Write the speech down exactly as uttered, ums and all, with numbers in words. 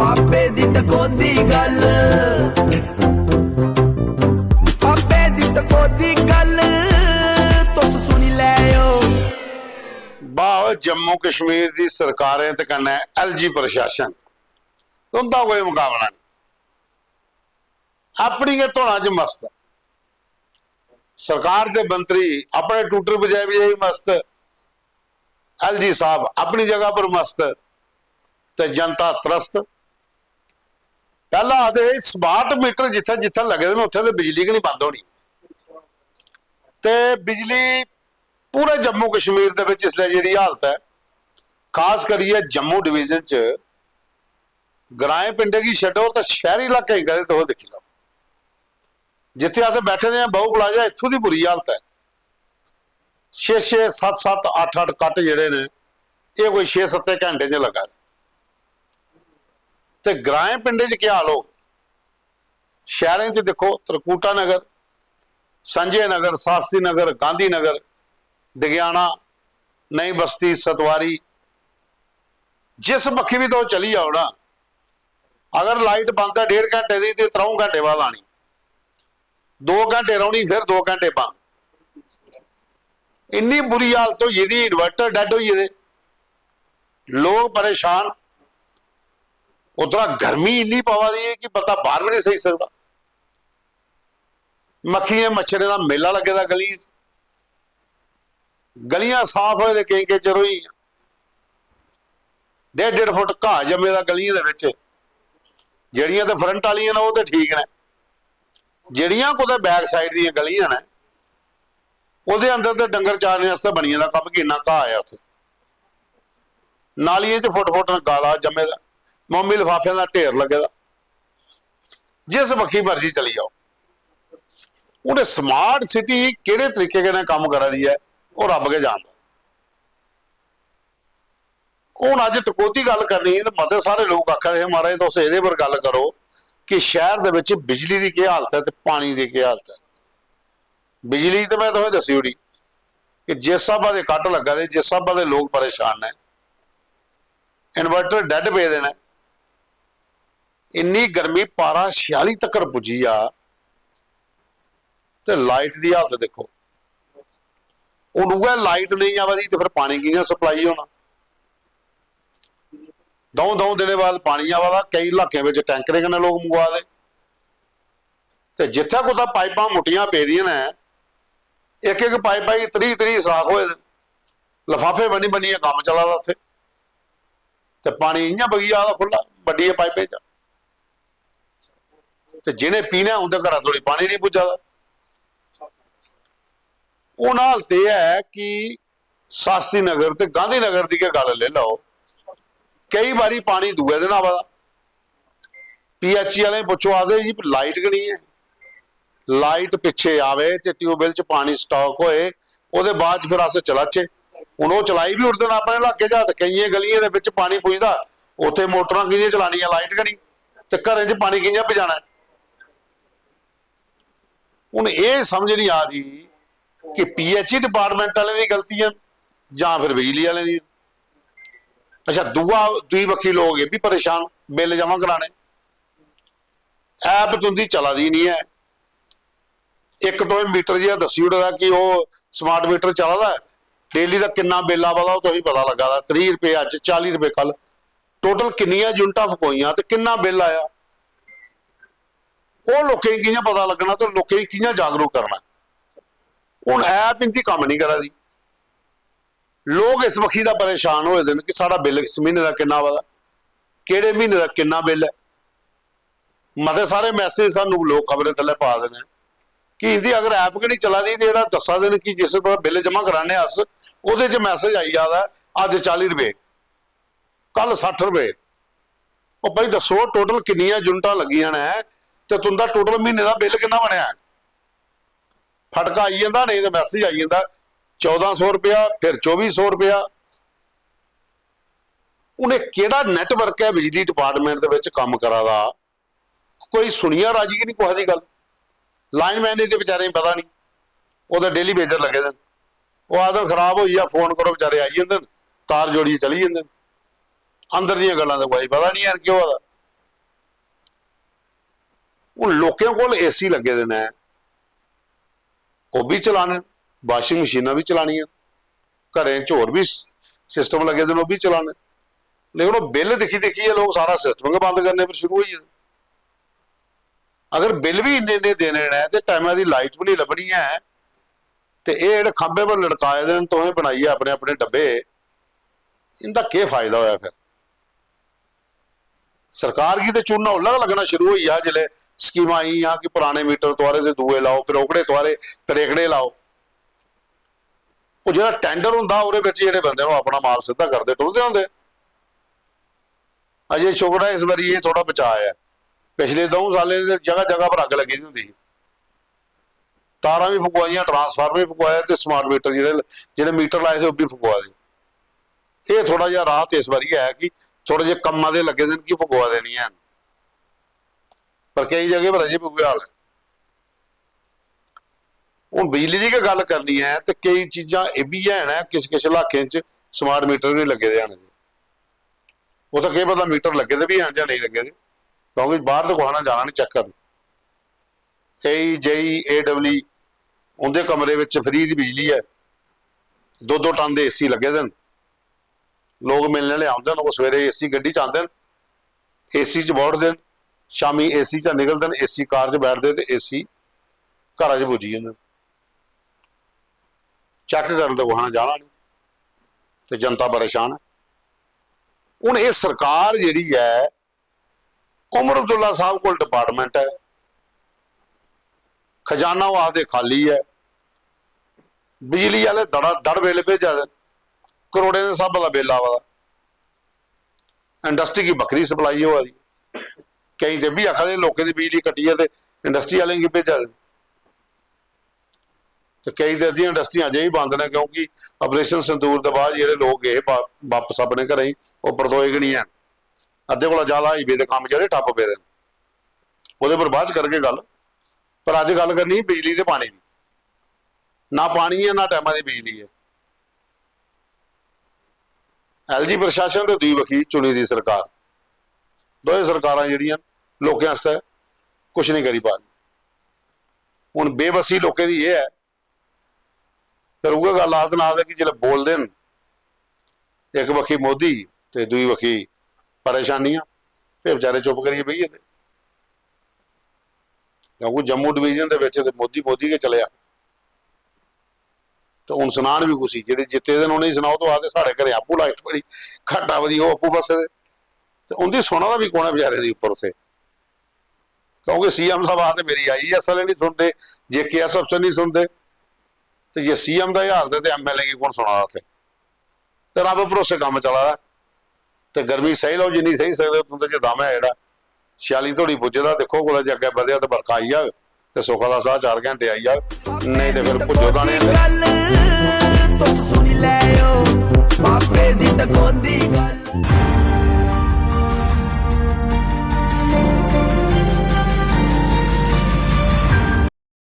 आपे दी टकोदी गल्ल, आपे दी टकोदी गल्ल, तुस सुनी लैओ। वाह, जम्मू कश्मीर दी सरकारें ते कन्नै एलजी प्रशासन, तुं'दा कोई मकाबला नेईं। अपनी गै धुना च मस्त ऐ। सरकार दे मंत्री अपने टूटर बजाए बजाए मस्त, एलजी साहब अपनी जगह पर मस्त, ते जनता त्रस्त। पैह्ला आखदे हे, स्मार्ट मीटर जित्थै जित्थै लगे दे न, उत्थै ते बिजली गै निं बंद होनी। ते बिजली पूरे जम्मू कश्मीर दे बिच इसलै जेह्ड़ी हालत ऐ, खास करियै जम्मू डिवीजन च ग्राएं पिंडें गी छड्डो, ते शैह्री इलाकें गी कदें तुस दिक्खी लैओ, जित्थै अस बैठे दे आं, बहु प्लाजा, इत्थूं दी बुरी हालत ऐ। छे छे, सत्त सत्त, अट्ठ अट्ठ कट जेह्ड़े ने, एह् कोई छे सत्ते घैंटे च लग्गा दे। ते ग्राएं पिंडें च केह् हाल होग? शैह्रें च दिक्खो, त्रिकूटा नगर, संजय नगर, शास्त्री नगर, गांधी नगर, डगियाना, नई बस्ती, सतवारी, जिस बक्खी बी तुस चली जाओ ना, अगर लाइट बंद ऐ डेढ़ घैंटे दी, ते त्र'ऊं घैंटे बाद आनी, दो घैंटे रौह्नी, फिर दो घैंटे बंद। इन्नी बुरी हालत होई गेदी, इन्वर्टर डैड होई गेदे, लोक परेशान। उद्धरा गर्मी इन्नी पवा दी ऐ कि बंदा बाहर बी नहीं सेई सकदा। मक्खियें मच्छरें दा मेला लग्गे दा गलियें च। गलियां साफ होए दे केईं केईं चिर होई गेइयां। डेढ़ डेढ़ फुट घाह जम्मे दा गलियें दे बिच। जेह्ड़ियां ते फ्रंट आह्लियां न, ओह् ते ठीक न। जेह्ड़ियां कुतै बैक साइड दियां गलियां न, ओह्दे अंदर ते डंगर चारने आस्तै बनी गेदा कम्म कि इन्ना घाह ऐ उत्थै। नालियें च फुट फुट गाला जम्मे दा, मोमी लफाफें दा ढेर लग्गे दा। जिस बक्खी मर्जी चली जाओ। हून एह् स्मार्ट सिटी केह्ड़े तरीके कन्नै कम्म करा दी ऐ, ओह् रब्ब गै जानदा। हून अज्ज टकोह्दी गल्ल करनी ही ते मते सारे लोक आखा दे हे, "महाराज, तुस एह्दे पर गल्ल करो कि शैह्र दे बिच बिजली दी केह् हालत ऐ ते पानी दी केह् हालत ऐ।" बिजली ते में तुसें दस्सी ओड़ी कि जिस स्हाबा दे कट लग्गा दे, जिस स्हाबा दे लोक परेशान न, इन्वर्टर डैड पेदे न, इन्नी गर्मी, पारा छेआली तक्कर पुज्जी जा, ते लाइट दी हालत दिक्खो। हून उ'ऐ लाइट नेईं आवा दी ते फिर पानी कि'यां सप्लाई होना? द'ऊं द'ऊं दिनें बाद पानी आवा दा, केईं इलाकें बिच टैंकरें कन्नै लोक मंगवा दे। ते जित्थै कुतै पाइपां मुट्टियां पेदियां न, इक इक पाइपा गी त्रीह् त्रीह् सराख होए दे, लफाफे बनी बनियै कम्म चला दा उत्थै। ते पानी इ'यां बगी जा दा खु'ल्ला, बड्डियै पाइपें चा। ते जि'नें पीना ऐ, उं'दे घरा धोड़ी पानी निं पुज्जा दा। हून हालत एह् ऐ कि शास्त्री नगर ते गांधी नगर दी गै गल्ल लेई लैओ, केई बारी पानी दूए दिन आवा दा। पीएचई आह्लें गी पुच्छो, आखदे, "जी, लाइट गै निं ऐ।" लाइट पिच्छे आवे ते ट्यूबवैल च पानी स्टाक होए, ओह्दे बाद च फिर अस चलाचै। हून ओह् चलाई बी ओड़दे न अपने इलाके च, ते केइयें गलियें दे बिच पानी पुजदा, उत्थै मोटरां कि'यां चलानियां, लाइट गै निं, ते घरें च पानी कि'यां पजाना ऐ? हून एह् समझ निं आ दी कि पीएचई डिपार्टमेंट आह्लें दी गलतियां न जां फिर बिजली आह्लें दी। अच्छा, दूआ, दूई बक्खी लोक एह् बी परेशान, बिल जमा कराने, ऐप तुं'दी चला दी निं ऐ। इक तुसें मीटर जेहा दस्सी ओड़े दा कि ओह् स्मार्ट मीटर चला दा ऐ, डेली दा किन्ना बिल आवा दा, ओह् तुसेंगी पता लग्गा दा, त्रीह् रपेऽ अज्ज, चाली रपेऽ कल, टोटल किन्नियां यूनिटां फकोइयां ते किन्ना बिल आया, ओह् लोकें गी कि'यां पता लग्गना ते लोकें गी कि'यां जागरूक करना? हून ऐप इं'दी कम्म निं करा दी। लोक इस बक्खी दा परेशान होए दे न कि साढ़ा बिल इस म्हीने दा किन्ना आवा दा, केह्ड़े म्हीने दा किन्ना बिल ऐ। मते सारे मैसेज सानू लोक खबरें थल्लै पा दे न कि इं'दी अगर ऐप गै निं चला दी ते जेह्ड़ा दस्सा दे न कि जिस पर बिल जमा कराने अस, ओह्दे च मैसेज आई जा दा ऐ, "अज्ज चाली रपेऽ, कल सट्ठ रपेऽ।" ओह् भाई दस्सो, टोटल किन्नियां यूनिटां लग्गियां न ते तुं'दा टोटल म्हीने दा बिल किन्ना बनेआ ऐ? फटका आई जंदा, नेईं ते मैसेज आई जंदा, "चौदां सौ रपेआ, फिर चौबी सौ रपेआ।" हून एह् केह्ड़ा नैटवर्क ऐ बिजली डिपार्टमेंट दे बिच कम्म करा दा? कोई सुनियै राजी गै निं कुसै दी गल्ल। लाइनमैन गी ते बेचारें गी पता निं, ओह् ते डेली वेजर लग्गे दे न। ओह् आखदे न, "खराब होई गेआ, फोन करो", बेचारे आई जंदे न, तार जोड़ियै चली जंदे न। अंदर दियां गल्लां ते कुसै गी पता निं हैन केह् होआ दा। हून लोकें कोल एसी लग्गे दे न, ओह् बी चलाने, वाशिंग मशीनां बी चलानियां, घरें च होर बी सिस्टम लग्गे दे न, ओह् बी चलाने। लेकिन ओह् बिल दिक्खी दिक्खियै लोक सारा सिस्टम गै बंद करने पर शुरू होई गे। अगर बिल बी इन्ने इन्ने देने न ते टाइमा दी लाइट बी नहीं लब्भनी ऐ, ते एह् जेह्ड़े खंभे पर लटकाए दे न तुसें बनाइयै अपने अपने डब्बे, इंदा केह् फायदा होया फिर? सरकार गी ते चूना उसलै गै लग्गना शुरू होई गेआ जिसलै स्कीमां आइयां कि पराने मीटर तुआरे ते दूए लाओ, फिर ओकड़े तुआरे, फिर एकड़े लाओ। ओह् जेह्ड़ा टैंडर होंदा, ओह्दे बिच जेह्ड़े बंदे न, ओह् अपना माल सिद्धा करदे टुरदे होंदे। अजय शुक्र ऐ, इस बारी एह् थोह्ड़ा बचाऽ ऐ। पिछले द'ऊं सालें दे जगह जगह पर अग्ग लग्गी दी होंदी ही, तारां बी फुकवाइयां, ट्रांसफार्मर बी फुकवाए ते स्मार्ट मीटर जेह्ड़े, जेह्ड़े मीटर लाए थे, ओह् बी फुकवा दे। एह् थोह्ड़ा जेहा राहत इस बारी ऐ कि थोह्ड़े जेह् कम्मा दे लग्गे दे न कि फुकवा दे निं हैन, पर केईं जगह पर अजें बी उ'ऐ हाल ऐ। हून बिजली दी गै गल्ल करनी ऐ ते केईं चीजां एह् बी हैन ऐ, किश किश इलाकें च स्मार्ट मीटर बी लग्गे दे हैन। उत्थै केह् पता मीटर लग्गे दे बी हैन जां नेईं लग्गे दे, क्योंकि बाहर ते कुसै ने जाना निं चेक करन। एई, जेई, एडब्ल्यू, उं'दे कमरे बिच फ्री दी बिजली ऐ, दो दो टन दे एसी लग्गे दे न। लोक मिलने आह्ले औंदे न, ओह् सवेरे एसी गड्डी च आंदे न, एसी च बौड़दे न, शामी एसी चा निकलदे न, एसी कार च बैठदे ते एसी घरा च पुज्जी जंदे न। चेक करन ते कुसै ने जाना निं, ते जनता परेशान ऐ। हून एह् सरकार जेह्ड़ी ऐ, उमर अब्दुल्ला साहब कोल डिपार्टमेंट ऐ, खजाना ओह् आखदे खाली ऐ, बिजली आह्ले दड़ा दड़ बिल भेजा दे, करोड़ें दे स्हाबा दा बिल आवा दा, इंडस्ट्री गी बक्खरी सप्लाई होआ दी। केईं ते एह् बी आखा दे लोकें दी बिजली कट्टियै ते इंडस्ट्री आह्लें गी भेजा दे। ते केईं ते अद्धियां इंडस्ट्रियां अजें बी बंद न, क्योंकि ऑपरेशन सिंदूर दे बाद जेह्ड़े लोक गे बा-, बापस अपने घरें गी, ओह् परतोए गै निं हैन। अद्धे कोला ज्यादा हाईवे दे कम्म जेह्ड़े ठप्प पेदे न, ओह्दे पर बाद च करगे गल्ल। पर अज्ज गल्ल करनी बिजली ते पानी दी। ना पानी ऐ, ना टैमा दी बिजली ऐ। एलजी प्रशासन ते दूई बक्खी चुनी दी सरकार, दोए सरकारां जेह्ड़ियां न, लोकें आस्तै कुछ नहीं करी पा दी। हून बेबसी लोकें दी एह् ऐ, फिर उ'ऐ गल्ल आखदे न, आखदे कि जिसलै बोलदे न, इक बक्खी मोदी ते दूई बक्खी परेशानियां, फिर बेचारे चुप करियै बेही जंदे। क्योंकि जम्मू डिवीजन दे बिच ते मोदी, मोदी गै चलेआ। ते हून सनान बी कुसी, जेह्ड़े जित्ते दे न उ'नेंगी सनाओ, तो आखदे साढ़े घरें आपूं लाइट बड़ी घट्ट आवै दी, ओह् आपूं फसे दे। ते उं'दी सुना दा बी कौन ऐ बेचारे दी उप्पर उत्थै? क्योंकि सीएम साहब आखदे मेरी आईएएस आह्ले निं सुनदे, जेकेएस अफसर निं सुनदे, ते जे सीएम दा एह् हाल ते, ते एमएलए गी कौन सुना दा उत्थै? ते रब्ब भरोसे कम्म चला दा। ते गर्मी सही लैओ जिन्नी सही सकदे ओ, तुं'दे च दम ऐ जेह्ड़ा। छेआली धोड़ी पुज्जे दा, दिक्खो कुतै जे अग्गें बधेआ ते बरखा आई जाग ते सुखा दा साह् चार घैंटे आई जाग, नेईं ते फिर भुज्जो दाने आंगर। गल्ल तुस सुनी लैओ, बाबे दी टकोदी गल्ल।